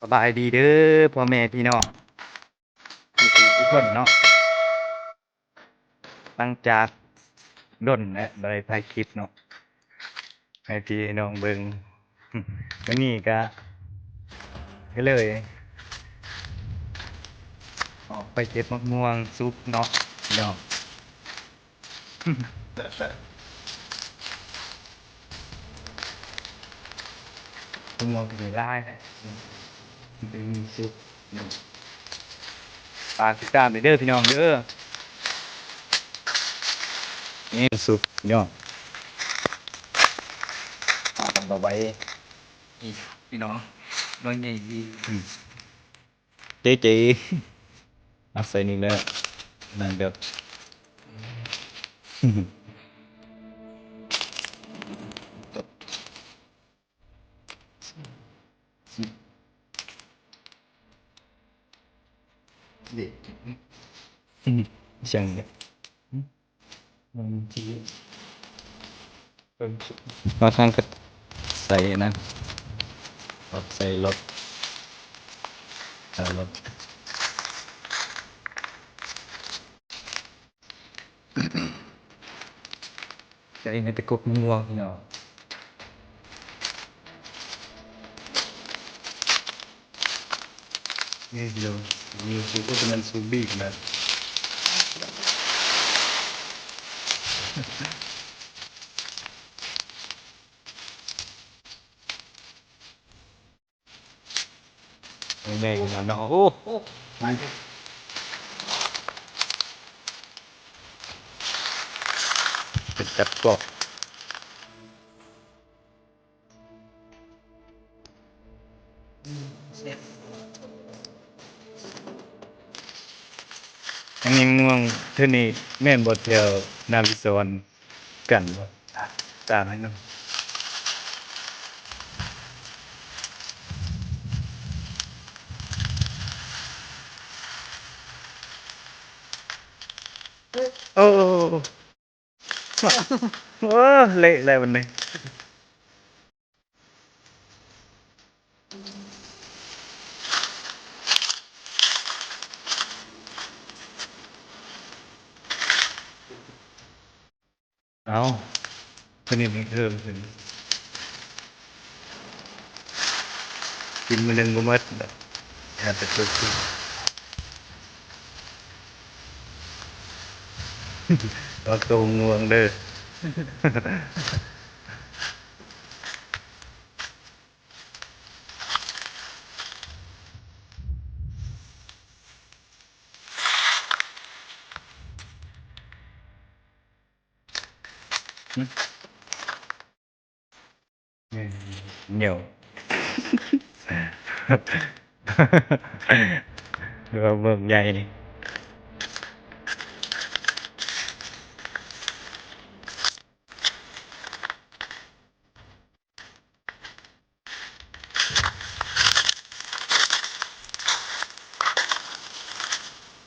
ສະບາຍດີເດີພໍ່ແມ່ພີ່ນ້ອງທຸກຄົນເນາະ. ຫຼັງຈາກດົນແລ້ວບໍ່ໄດ້ຖ່າຍຄລິບເນາະ ໃຫ້ພີ່ໃຫ້ນ້ອງເບິ່ງ. ມື້ນີ້ກະ ກະເລີຍອອກໄປເກັບໝາກມ່ວງສຸກເນາະພີ່ນ້ອງ. ໝາກມ່ວງກະມີຫຼາຍ ມີສຸກ. ຝາກຕິດຕາມເດີພີ່ນ້ອງເດີ. ນີ້ສຸກພີ່ນ້ອງ ປາກຳລັງໄວ ນີ້ພີ່ນ້ອງ ໜ່ວຍໃຫຍ່ດີ. ເຈເຈ ອັດໃສ່ນີ້ແລ້ວ ນັ້ນແບບ ເດ ຫຍັງເດ. ມາທາງກະໃສ່ນັ້ນ ໃສ່ລົດ ເອົາລົດ ໃສ່ໃນຕະກົບມ່ວງເນາະ. ນີ້ເດີ ມີສຸກກະແມ່ນສຸກດີຂະໜາດ ໃຫຍ່ຂະໜາດເນາະ. ໂອ້ ເປັນແຊບກອບ. ອັນນີ້ມ່ວງເທື່ອນີ້ແມ່ນບໍ່ແຖວນາວິສອນກັນບໍ່? ຕາມໃຫ້ເນາະ. ໂອ້ ໂອ້ ເລະແລ້ວບັດນີ້. ເອົາ ເພິ່ນເຮັດເອງເດີ ເພິ່ນ ກິນມື້ໜຶ່ງບໍ່ໝົດດອກ ຫາແຕ່ຕົວກິນ. ລະໂຕງວງເດີ. ຫຍັງ ເບິ່ງໃຫຍ່.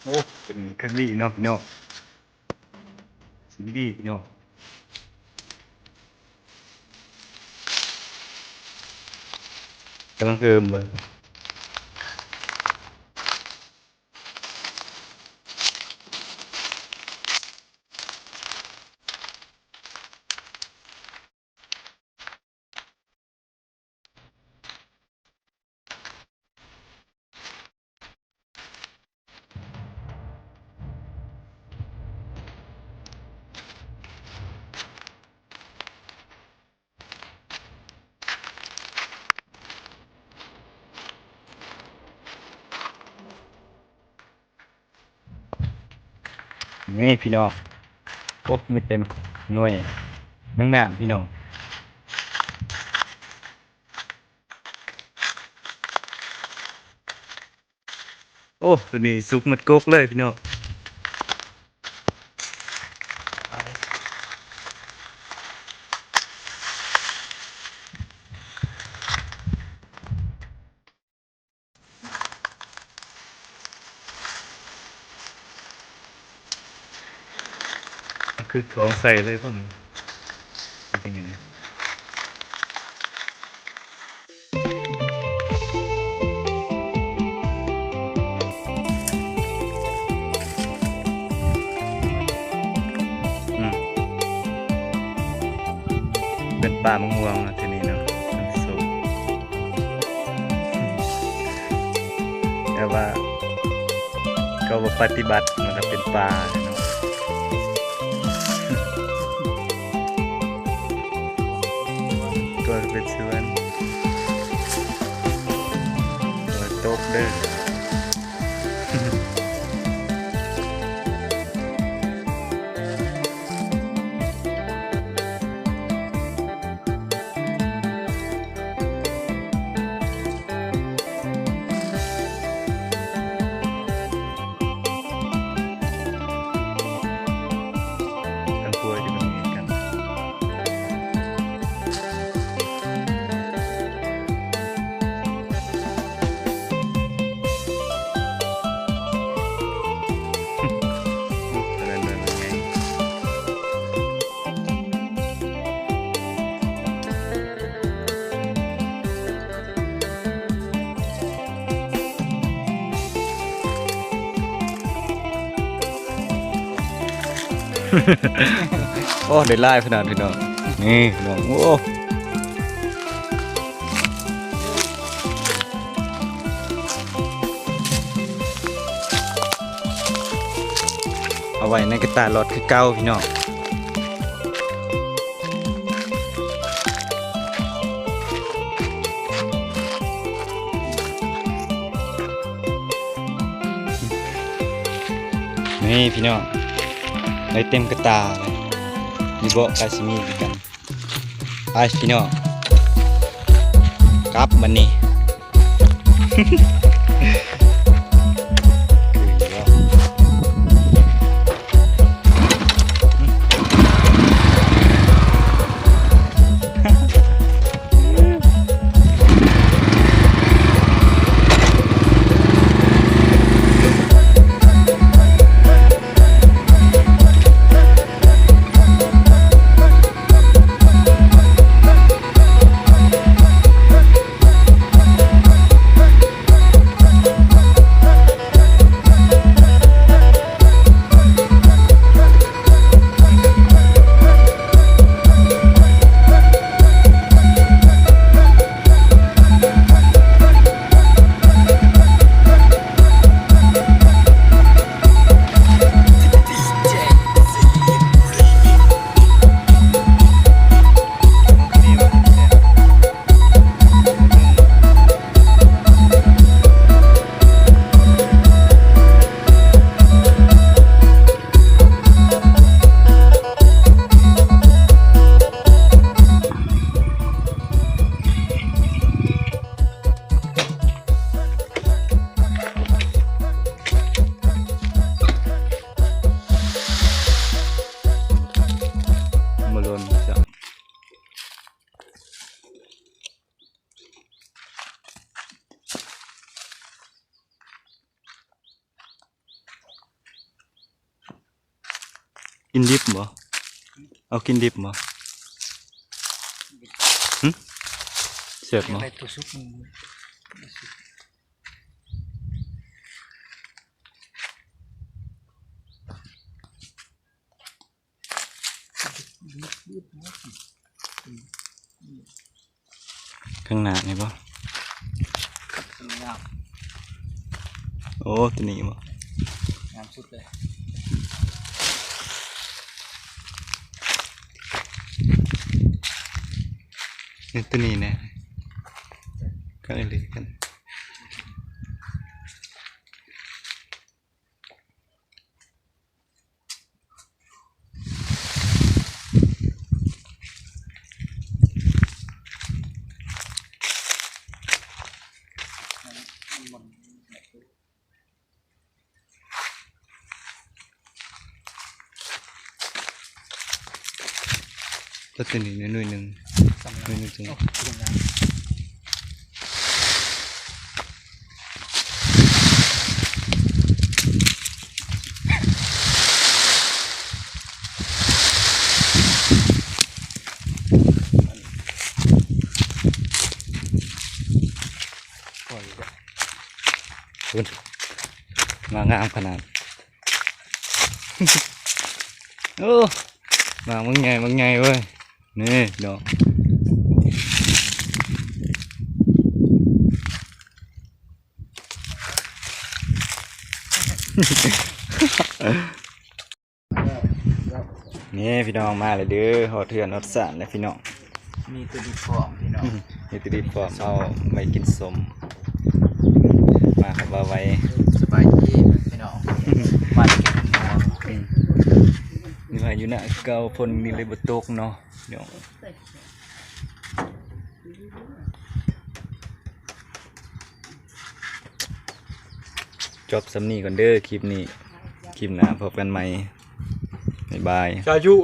ໂອ້ ເປັນຄັກດີເນາະພີ່ນ້ອງ ສີດີເນາະ. ກຳລັງເອີ່ມເບິ່ງ. ນີ້ພີ່ນ້ອງ ໂອ້ ມີເຕັມໜ່ວຍ ໜຶ່ງໜ້າພີ່ນ້ອງ. ໂອ້ ໂຕນີ້ສຸກໝົດກົກເລີຍພີ່ນ້ອງ. ຄືຂອງໃສ່ເລີຍພວກນີ້ ເປັນຫຍັງ? ເປັນປ່າມະມ່ວງເນາະ ທີ່ນີ້ເນາະ ມັນສູງ ແຕ່ວ່າເຂົາບໍ່ປະຕິບັດ ມັນກໍເປັນປ່າເນາະ ກວນເປັນສວນ ຝົນຕົກເດີ້. ໂອ້ ໄດ້ຫຼາຍຂະໜາດພີ່ນ້ອງ ນີ້ພີ່ນ້ອງ ໂອ້ ເອົາໄວ້ໃນກະຕ່າຫຼອດຄືເກົ່າພີ່ນ້ອງ. ນີ້ພີ່ນ້ອງ ໄດ້ເຕັມກະຕ່າເລີຍ ຢູ່ເບາະກາຊິມີຄືກັນ ໄປພີ່ນ້ອງ ກັບບັດນີ້. ກິນດິບບໍ່? ເອົາກິນດິບບໍ່? ຫຶ? ແຊບບໍ່? ໄປຕົວສຸກມັນ ຂ້າງໜ້ານີ້ບໍ່? ງາມ ໂອ້ ຕົວນີ້ບໍ່? ງາມສຸດເລີຍ ນີ້ ຕົວນີ້ແນ່ ກັນອີ່ຫຼີກັນ. ຕັດຕົວນີ້ໜ້ອຍໜຶ່ງ ໜ້ອຍໜຶ່ງ. ພຸ້ນ ມາງາມຂະໜາດ ໂອ້ ມາບັກໃຫຍ່ ບັກໃຫຍ່ເວີຍ ນີ້ດອກ ນີ້ພີ່ນ້ອງ ມາແລ້ວເດີ ຮອດເຮືອນຮອດຊານແລ້ວພີ່ນ້ອງ. ມີແຕ່ດີພອມພີ່ນ້ອງ ມີແຕ່ດີພອມ ເອົາໄວ້ກິນສົ້ມ. ມາຄັບ ວ່າໄວ. ສະບາຍດີພີ່ນ້ອງ ມາແຕ່ແກ່ງນາ. ອືມ ນີ້ວ່າຢູ່ນາເກົ່າ ຝົນນີ້ເລີຍບໍ່ຕົກເນາະ. ຈົບສ່ຳນີ້ກ່ອນເດີ ຄລິບນີ້ ຄລິບໜ້າພົບກັນໃໝ່ ບາຍບາຍ ສາທຸ.